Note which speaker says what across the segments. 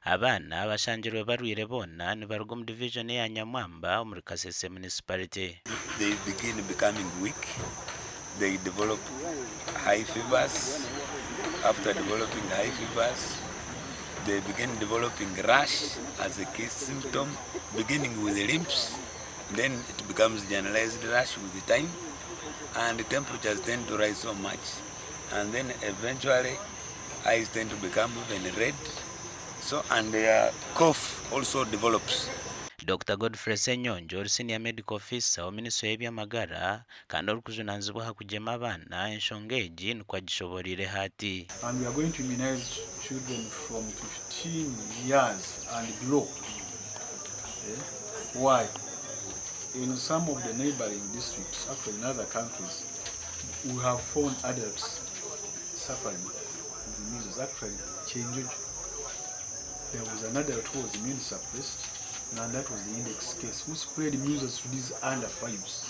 Speaker 1: Abaana abashangirwe barwaire boona nibaruga omu divijoni eya Nyamwamba omuri Kasese Municipality.
Speaker 2: They begin becoming weak, they develop high fevers, after developing high fevers, they begin developing rash as a key symptom, beginning with limps, then it becomes generalized rash with the time, and the temperatures tend to rise so much, and then eventually eyes tend to become even red, so and their cough also develops.
Speaker 1: Dokita Godfrey Ssenyonjo ori Senior Medical Officer omu minisitule y'eby'amagara kandi orikujunaanizibwa aha kugyema abaana enshonga egi nikwo agishoboreireho ati.
Speaker 3: And we are going to immunize children from 15 years and below. Eh? Why? In some of the neighboring districts, actually in other countries, we have found adults suffering with measles. Actually, Kyenjojo, there was an adult who was immune suppressed, and that was the index case, who spread measles to these under fives.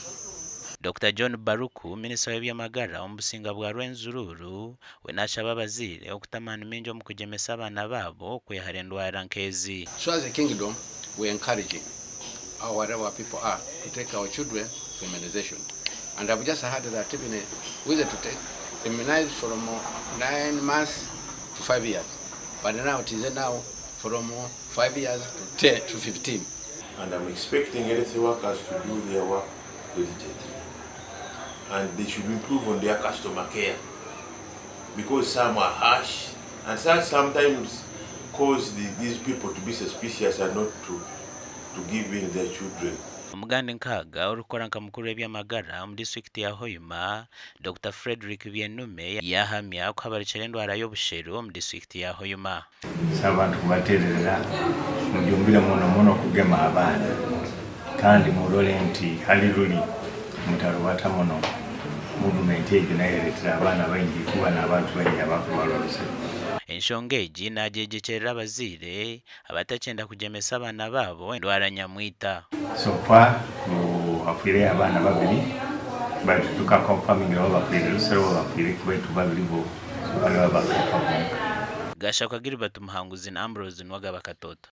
Speaker 1: Dokita John Baruku, minisita w'eby'amagara omu businga bwa Rwenzururu, we naashaba abazaire okuta amaani maingi omu kugyemesa abaana baabo kwehara endwara nk'ezi.
Speaker 4: So as a kingdom, we're encouraging our wherever people are to take our children for immunization. And I've just heard that even we to take immunize from 9 months to 5 years. But now it is now from 5 years to 10 to 15.
Speaker 5: And I'm expecting health workers to do their work diligently. And they should improve on their customer care because some are harsh and some sometimes cause these people to be suspicious and not to give in their children.
Speaker 1: Omuganda nkaaga orikukora nka mukuru w'eby'amagara omu disitulikiti ya Hoima, Dr Frederick Byenume, yahamya ku habarikire endwara y'obusheru omu disitulikiti ya Hoima.
Speaker 6: Saba abantu kubatererera mujumbire muno muno kugema abaana, kandi murole nti hali luli mutarubata muno muvumenti egyo nayo eretera abaana baingi kuba n'abantu baingi abakurwara oruseru.
Speaker 1: Enshonga egi nagyegyekyerera abazaire abatakyenda kugyemesa abaana baabo endwara nyamwita.
Speaker 6: So far hafiireyo abaana babiri, baitu tukaconfirmingira oba bafiire rusero oba bafiire ki, baitu babiri bo baliba bakafa bonka.
Speaker 1: Gashakwa Gilbert Muhanguzi na Ambrose Nwagaba Katoto.